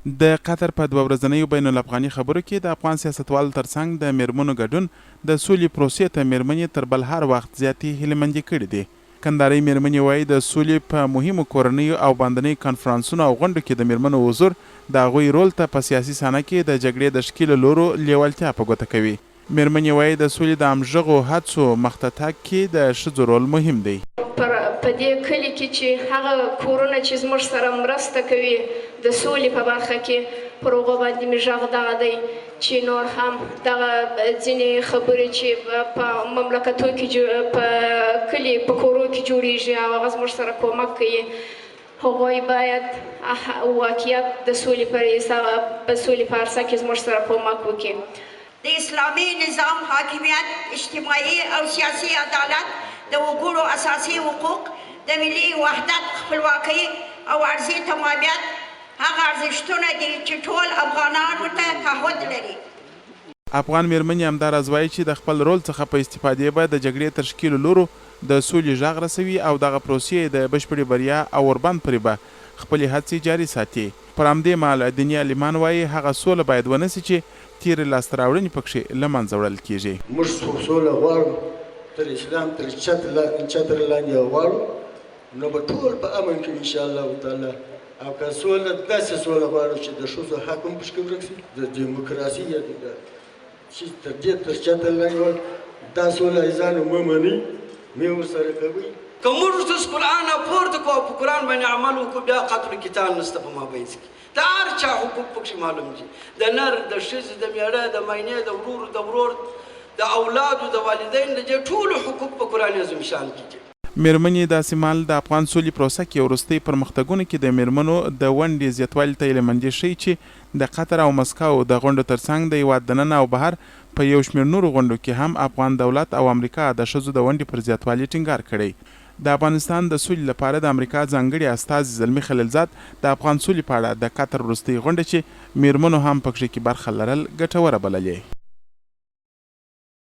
د قطر په دوه ورځنیو بین الافغاني خبرو کې د افغان سیاستوالو ترڅنګ د مېرمنو ګډون د سولې پروسې ته مېرمنې تر بل هر وخت زیاتې هیله مندې کړې دي. کندهارۍ مېرمنې وايي، د سولې په مهمو کورنیو او باندنیو کنفرانسونو او غونډو کې د مېرمنو حضور د هغوی رول ته په سیاسي صحنه کې د جګړې د ښکېلو لورو لېوالتیا په ګوته کوي. مېرمنې وايي، د سولې د همغږو هڅو مخته تګ کې د ښځو رول مهم دی. پر په دې کلي کې چې هغه کورونه چې زموږ سره مرسته کوي د سولې په برخه کې پر هغو باندې مې غږ دغه دی چې نور هم دغه ځینې خبرې چې په مملکتو کې په کلي په کورو کې جوړیږي او هغه زموږ سره کومک کوي هغوی باید واقعیت د سولې پر په سولې په عرصه کې زموږ سره کومک وکړي. د اسلامي نظام حاکمیت، اجتماعي او سیاسي عدالت، د وګړو اساسي حقوق، د ملي وحدت، خپلواکۍ او ارضي تمامیت هغه ارزښتونه دي چې ټول افغانان ورته تعهد لري. افغان مېرمنې همداراز وايي چې د خپل رول څخه په استفادې به د جګړې تر ښکېلو لورو د سولې غږ رسوي او دغه پروسې د بشپړې بریا او اوربند پورې به خپلې هڅې جاري ساتي. پر همدې مهال دیني عالمان وايي هغه سوله باید ونه شي چې تېرې لاسته راوړنې پکښې له منځه وړل کېږي. موږ سوله غواړو، تر اسلام تر چتر لاندې یې غواړو، نو به ټول په امن کې ان شاء الله تعالی. او که سوله داسې سوله غواړو چې د ښځو حق هم پکې ورک شي، د دیموکراسي یا د چې تر دې تر چتر لاندې وړ دا سوله عزیزانو مه منئ، مې ورسره کوئ. که موږ اوس قرآن راپورته کړو او په قرآن باندې عمل وکړو بیا قتل و قتال نشته په مابینځ کې. د هر چا حقوق پکښې معلوم دي، د نر، د ښځې، د مېړه، د ماینې، د ورور، د ورور، د اولادو، د والدینو، د دې ټولو حقوق په قرآن عظیم شان کې دي. مېرمنې داسې مهال د افغان سولې پروسه کې وروستۍ پرمختګونو کې د مېرمنو د ونډې زیاتوالي ته هیله مندي ښيي چې د قطر او مسکو د غونډو ترڅنګ د هېواد دننه او بهر په یو شمېر نورو غونډو کې هم افغان دولت او امریکا د ښځو د ونډې پر زیاتوالي ټینګار کړی. د افغانستان د سولې لپاره د امریکا ځانګړي استازي زلمي خلیلزاد د افغان سولې په اړه د قطر وروستۍ غونډه چې مېرمنو هم پکښې کې برخه لرل ګټوره بللې.